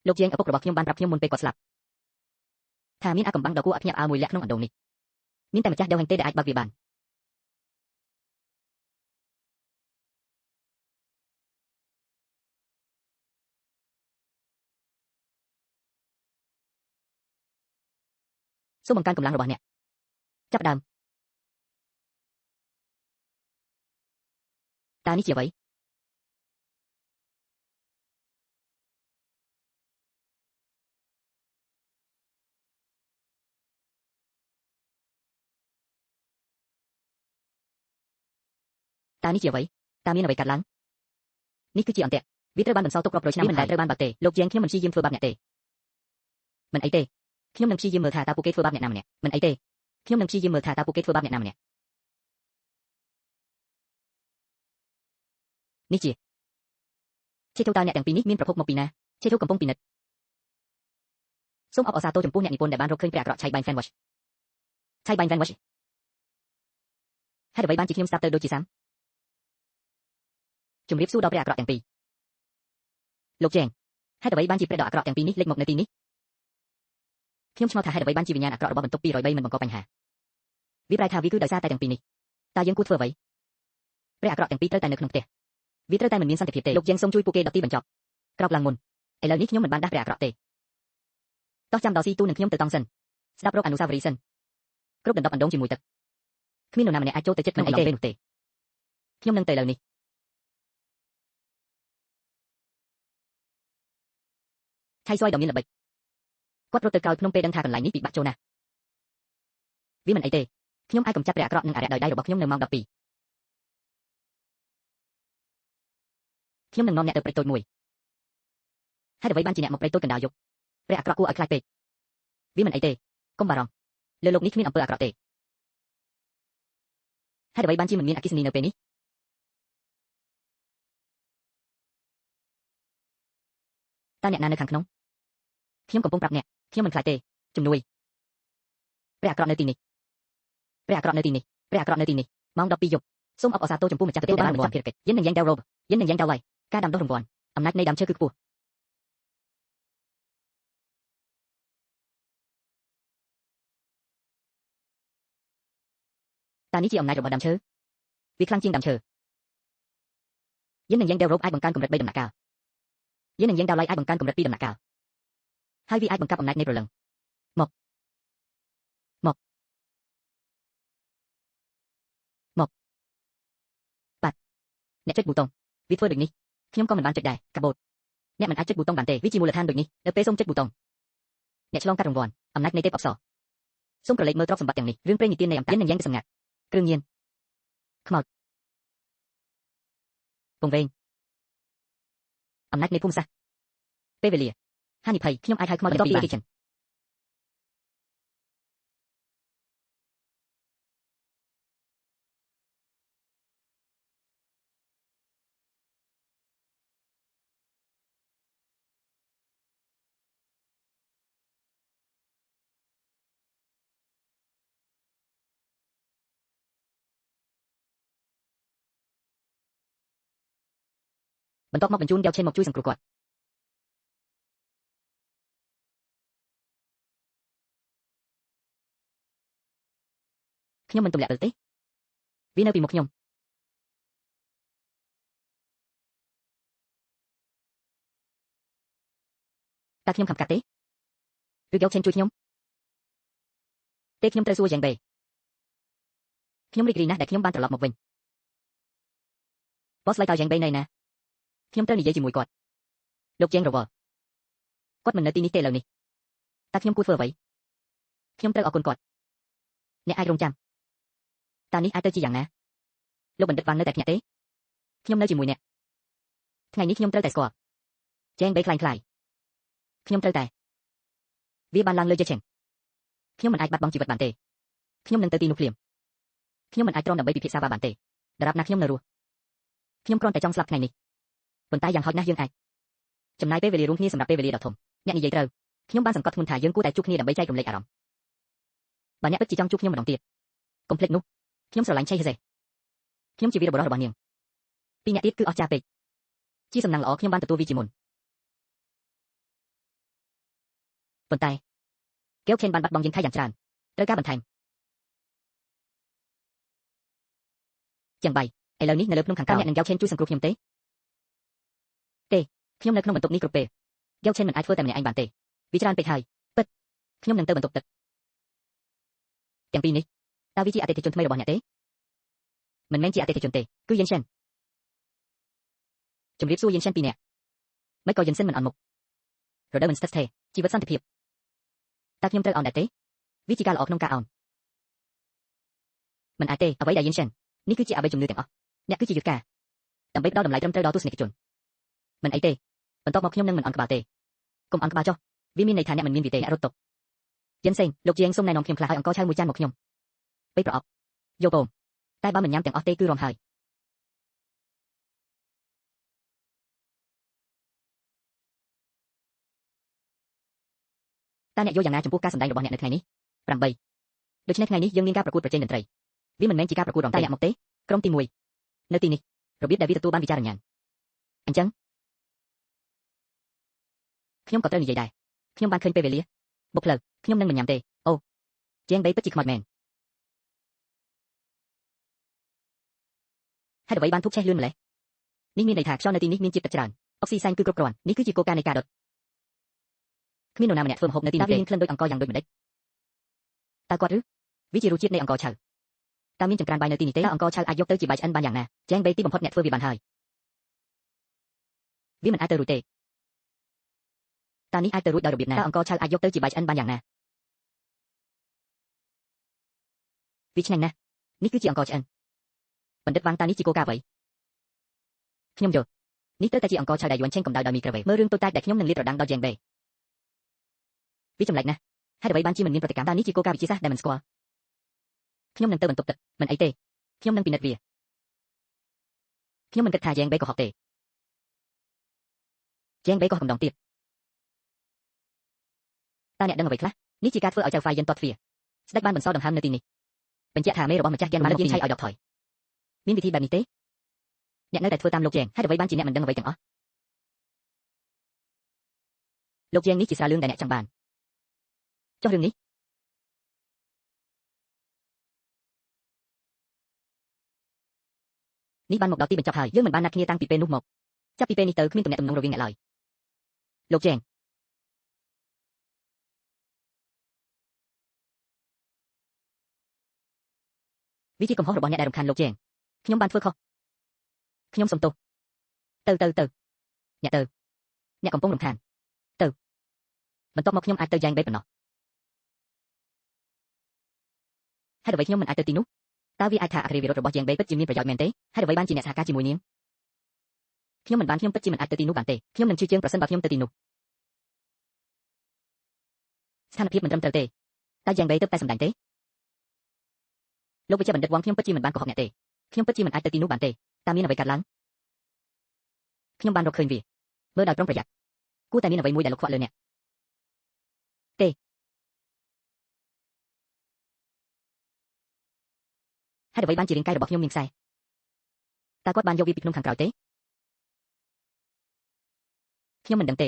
លោកជាងឪពុករបស់ខ្ញុំបានប្រាប់ខ្ញុំមុនពេលគាត់ស្លាប់ថាមានអាកំបាំងដ៏គួរឲ្យភ្ញាក់ផ្អើលមួយលក្ខក្នុងអណ្ដូងនេះមានតែម្ចាស់ដេវហែងទេដែលអាចបើកវាបានសូមបង្កើនកម្លាំងរបស់អ្នកចាប់ផ្ដើមតើនេះជាអ្វីតើនេះជាអ្វីតើមានអ្វីកើតឡើងនេះគឺជាអន្ទាក់វាត្រូវបានបន្សល់ទុករាប់រយឆ្នាំមិនដែលត្រូវបានបើកទេលោកជាងខ្ញុំមិនព្យាយាមធ្វើបាបអ្នកទេមិនអីទេខ្ញុំនឹងព្យាយាមមើលថាតើពួកគេធ្វើបាបអ្នកណាម្នាក់មិនអីទេខ្ញុំនឹងព្យាយាមមើលថាតើពួកគេធ្វើបាបអ្នកណាម្នាក់នេះជាឆេធូតើអ្នកទាំងពីរនេះមានប្រភពមកពីណាឆេធូកំពុងពិនិត្យសូមអបអរសាទរចំពោះអ្នកនិពន្ធដែលបានរកឃើញព្រះអាក្រក់ឆៃបាញ់ហ្វេនវ៉ច្ឆៃបាញ់ហ្វេនវ៉ច្ឆហេតុអ្វីបានជាខ្ញុំស្ដាប់ទៅដូចជាសាំជំរាបសួរដល់ព្រះអាក្រក់ទាំងពីរលោកចែងហេតុអ្វីបានជាព្រះដ៏អាក្រក់ទាំងពីរនេះលេចមកនៅទីនេះខ្ញុំឆ្ងល់ថាហេតុអ្វីបានជាវិញ្ញាណអាក្រក់របស់បន្ទប់203មិនបង្កបញ្ហាវាប្រែថាវាគឺដោយសារតែទាំងពីរនេះតើយើងគួរធ្វើអ្វីព្រះអាក្រក់ទាំងពីរត្រូវតែនៅក្នុងផ្ទះវាត្រូវតែមិនមានសន្តិភាពទេលោកជាងសូមជួយពួកគេដល់ទីបញ្ចប់ក្រោកឡើងមុនឥឡូវនេះខ្ញុំមិនបានដាស់ព្រះអាក្រក់ទេតោះចាំដល់ស៊ីទូនឹងខ្ញុំទៅតង់សិនស្ដាប់រកអនុស្សាវរីយ៍សិនគ្រប់ដណ្ដប់អណ្ដូងជាមួយទឹកគ្មាននរណាម្នាក់អាចចូលទៅជិតក្នុងអំឡុងពេលនោះទេខ្ញុំនឹងទៅឥឡូវនេះឆៃស្វ័យដ៏មានល្បិចគាត់រត់ទៅក្រោយភ្នំពេលដឹងថាកន្លែងនេះពិបាកចូលណាស់វាមិនអីទេខ្ញុំអាចកម្ចាត់ព្រះអាក្រក់និងអារក្សដោយដៃរបស់ខ្ញុំនៅម៉ោង12ខ្ញុំនឹងនាំអ្នកទៅព្រៃតូចមួយហេតុអ្វីបានជាអ្នកមកព្រៃតូចកណ្ដាលយប់ព្រះអាក្រក់គួរឲ្យខ្លាចពេកវាមិនអីទេកុំបារម្ភលើលោកនេះគ្មានអំពើអាក្រក់ទេហេតុអ្វីបានជាមិនមានអគ្គិសនីនៅពេលនេះតើអ្នកណានៅខាងក្នុងខ្ញុំកំពុងប្រាប់អ្នកខ្ញុំមិនខ្លាចទេជំនួយព្រះអាក្រក់នៅទីនេះព្រះអាក្រក់នៅទីនេះព្រះអាក្រក់នៅទីនេះម៉ោង12យប់សូមអបអរសាទរចំពោះម្ចាស់ទទួលបានរង្វាន់ភារកិច្ចយិននិងយ៉ាងដៅរ៉ូបយិននិងយ៉ាងដៅឡៃការដាំដុះរង្វាន់អំណាចនៃដើមឈើគឺខ្ពស់តើនេះជាអំណាចរបស់ដើមឈើវាខ្លាំងជាងដើមឈើយិននិងយ៉ាងដៅរ៉ូបអាចបង្កើនកម្រិត3ដំណាក់កាលយិននិងយ៉ាងដៅឡៃអាចបង្កើនកម្រិត2ដំណាក់កាលហើយវាអាចបង្កាប់អំណាចនៃព្រលឹងមកមកមកបាត់អ្នកចុចប៊ូតុងវាធ្វើដូចនេះខ្ញុំក៏មិនបានចុចដែរកាបូតអ្នកមិនអាចចុចប៊ូតុងបានទេវាជាមូលដ្ឋានដូចនេះនៅពេលសូមចុចប៊ូតុងអ្នកឆ្លងកាត់រង្វាន់អំណាចនៃទេពអប្សរសូមក្រឡេកមើលទ្រព្យសម្បត្តិទាំងនេះរឿងព្រេងនិទាននៃអំតាននិងយ៉ាងសម្ងាត់គ្រឿងញៀនខ្មោចពងវែងអំណាចនៃភូមិសាស្ត្រពេលវេលាហានិភ័យខ្ញុំអាចហៅខ្មោចបន្ទាប់ពីគេចិនបន្ទាប់មកបញ្ជូនយកឆេនមកជួយសង្គ្រោះគាត់ខ្ញុំមិនទម្លាក់ទេវានៅពីមុខខ្ញុំតើខ្ញុំខំកាត់ទេឬយកឆេនជួយខ្ញុំទេខ្ញុំត្រូវសួរយ៉ាងបេខ្ញុំរីករាយណាស់ដែលខ្ញុំបានត្រឡប់មកវិញបោះស្លៃតើយ៉ាងបេនៅណាខ្ញុំត្រូវនិយាយជាមួយគាត់លោកជាងរវល់គាត់មិននៅទីនេះទេឥឡូវនេះតើខ្ញុំគួរធ្វើអ្វីខ្ញុំត្រូវអរគុណគាត់អ្នកអាចរងចាំតើនេះអាចទៅជាយ៉ាងណាលោកបណ្ឌិតវ៉ាងនៅតែភ្ញាក់ទេខ្ញុំនៅជាមួយអ្នកថ្ងៃនេះខ្ញុំត្រូវតែស្គាល់ចែងបីខ្លាញ់ខ្លាយខ្ញុំត្រូវតែវាបានឡើងលើយេឆេងខ្ញុំមិនអាចបាត់បង់ជីវិតបានទេខ្ញុំនឹងទៅទីនោះភ្លាមខ្ញុំមិនអាចទ្រាំដើម្បីពិភាក្សាបានទេដរាបណាខ្ញុំនៅរស់ខ្ញុំគ្រាន់តែចង់ស្លាប់ថ្ងៃនេះប៉ុន្តែយ៉ាងហោចណាស់យើងអាចចំណាយពេលវេលារួមគ្នាសម្រាប់ពេលវេលាដ៏ធំអ្នកនិយាយត្រូវខ្ញុំបានសង្កត់ធ្ងន់ថាយើងគួរតែជួបគ្នាដើម្បីចែករំលែកអារម្មណ៍បើអ្នកពិតជាចង់ជួបខ្ញុំម្ដងទៀតកុំភ្លេចនោះខ្ញុំស្រឡាញ់ឆៃហេសេខ្ញុំជាវីរបុរសរបស់នាងពីរអ្នកទៀតគឺអស្ចារ្យពេកជាសំណាងល្អខ្ញុំបានទទួលវាជាមុន ប៉ុន្តែកែវឆេនបានបាត់បង់យិនខៃយ៉ាងច្រើនត្រូវការបន្ថែមជាងបៃឥឡូវនេះនៅលើភ្នំខាងក្រោមអ្នកនឹងកែវឆេនជួយសង្គ្រោះខ្ញុំទេទេខ្ញុំនៅក្នុងបន្ទប់នេះគ្រប់ពេលកែវឆេនមិនអាចធ្វើតែម្នាក់ឯងបានទេវាច្រើនពេកហើយពិតខ្ញុំនឹងទៅបន្ទប់ទឹកទាំងពីរនេះតើវាជាអតិថិជនថ្មីរបស់អ្នកទេមិនមែនជាអតិថិជនទេគឺយិនឆេនជំរាបសួរយិនឆេនពីរនាក់មិនក៏យិនសិនមិនអន់មុខរដូវមិនស្ថិតស្ថេរជីវិតសន្តិភាពតើខ្ញុំត្រូវអោនដែរទេវាជាការល្អក្នុងការអោនមិនអាចទេអ្វីដែលយិនឆេននេះគឺជាអបិយជំនឿទាំងអស់អ្នកគឺជាយុទ្ធការដើម្បីផ្ដល់តម្លៃត្រឹមត្រូវដល់ទស្សនិកជនមិនអីទេបន្ទាប់មកខ្ញុំនឹងមិនអន់ក្បាលទេកុំអន់ក្បាលចុះវាមានន័យថាអ្នកមិនមានវិទេអ្នករត់ទុកយិនសេងលោកជាងសូមណែនាំខ្ញុំខ្លះឲ្យអង្គឆៅមួយចានមកខ្ញុំពេលប្រអប់យកពងតែបើមិនញ៉ាំទាំងអស់ទេគឺរំហើយតើអ្នកយល់យ៉ាងណាចំពោះការសម្ដែងរបស់អ្នកនៅថ្ងៃនេះ8ដូច្នេះថ្ងៃនេះយើងមានការប្រកួតប្រជែងតន្ត្រីវាមិនមែនជាការប្រកួតរំតែអ្នកមកទេក្រុមទី1នៅទីនេះរបៀបដែលវាទទួលបានវិចារញ្ញាណអញ្ចឹងខ្ញុំក៏ត្រូវនិយាយដែរខ្ញុំបានឃើញពេលវេលាបុកផ្លូវខ្ញុំនឹងមិនញ៉ាំទេអូជាងបីពិតជាខ្មោចមែនហេតុអ្វីបានធូបឆេះលឿនម្ល៉េះនេះមានន័យថាខ្យល់នៅទីនេះមានជាតិទឹកច្រើនអុកស៊ីសែនគឺគ្រប់គ្រាន់នេះគឺជាគោលការណ៍នៃការដុតគ្មាននរណាម្នាក់ធ្វើម្ហូបនៅទីនេះទេមានក្លិនដូចអង្ករយ៉ាងដូចម្ដេចតើគាត់ឬវាជារសជាតិនៃអង្ករឆៅតើមានចង្ក្រានបាយនៅទីនេះទេតើអង្ករឆៅអាចយកទៅជាបាយឆ្អិនបានយ៉ាងណាចែងបីទីបំផុតអ្នកធ្វើវាបានហើយវាមិនអាចទៅរួចទេតើនេះអាចទៅរួចដោយរបៀបណាតើអង្ករឆៅអាចយកទៅជាបាយឆ្អិនបានយ៉ាងណាវាឆ្ងាញ់ណាស់នេះគឺជាអង្ករឆ្អិនបណ្ឌិតវ៉ាងតើនេះជាគោលការណ៍អ្វីខ្ញុំយល់នេះត្រូវតែជាអង្ករឆៅដែលយួនឆេងកម្ដៅដោយមីក្រូវេវមើលរឿងតូចតាចដែលខ្ញុំនឹងលាតត្រដាងដល់យ៉ែងបេវាចម្លែកណាស់ហេតុអ្វីបានជាមិនមានប្រតិកម្មតើនេះជាគោលការណ៍វិទ្យាសាស្ត្រដែលមិនស្គាល់ខ្ញុំនឹងទៅបន្ទប់ទឹកមិនអីទេខ្ញុំនឹងពិនិត្យវាខ្ញុំមិនគិតថាយ៉ែងបេកុហកទេយ៉ែងបេកុហកម្ដងទៀតតើអ្នកដឹងអ្វីខ្លះនេះជាការធ្វើឲ្យចៅហ្វាយយិនទាត់ទ្វារស្ដេចបានបន្សល់ដង្ហើមនៅទីនេះបញ្ជាក់ថាមេរបស់ម្ចាស់យ៉ានបានលើកយានឆៃឲ្យដកថយមានវិធីបែបនេះទេអ្នកនៅតែធ្វើតាមលោកយ៉ែងហេតុអ្វីបានជាអ្នកមិនដឹងអ្វីទាំងអស់លោកយ៉ែងនេះជាស្រាលឿងដែលអ្នកចង់បានចុះរឿងនេះនេះបានមកដល់ទីបញ្ចប់ហើយយើងមិនបានណាត់គ្នាតាំងពីពេលនោះមកចាប់ពីពេលនេះទៅគ្មានទំនាក់ទំនងរវាងអ្នកឡើយលោកយ៉ែងវាជាកំហុសរបស់អ្នកដែលរំខានលោកយ៉ែងខ្ញុំបានធ្វើខុសខ្ញុំសុំទោសទៅទៅទៅអ្នកទៅអ្នកកំពុងរំខានទៅបន្ទាប់មកខ្ញុំអាចទៅយ៉ែងបេប៉ុណ្ណោះហេតុអ្វីខ្ញុំមិនអាចទៅទីនោះតើវាអាចថាអគ្គិវិរុទ្ធរបស់យ៉ែងបេពិតជាមានប្រយោជន៍មែនទេហេតុអ្វីបានជាអ្នកសហការជាមួយនាងខ្ញុំមិនបានខ្ញុំពិតជាមិនអាចទៅទីនោះបានទេខ្ញុំនឹងជឿជាងប្រសិនបើខ្ញុំទៅទីនោះស្ថានភាពមិនត្រឹមត្រូវទេតើយ៉ែងបេទើបតែសម្ដែងទេលោកវិជ្ជបណ្ឌិតវងខ្ញុំពិតជាមិនបានកុហកអ្នកទេខ្ញុំពិតជាមិនអាចទៅទីនោះបានទេតើមានអ្វីកើតឡើងខ្ញុំបានរកឃើញវាមើលដោយប្រុងប្រយ័ត្នគួរតែមានអ្វីមួយដែលលោកខ្វក់លើអ្នកទេហេតុអ្វីបានជារាងកាយរបស់ខ្ញុំមានខ្សែតើគាត់បានយកវាពីភ្នំខាងក្រោយទេខ្ញុំមិនដឹងទេ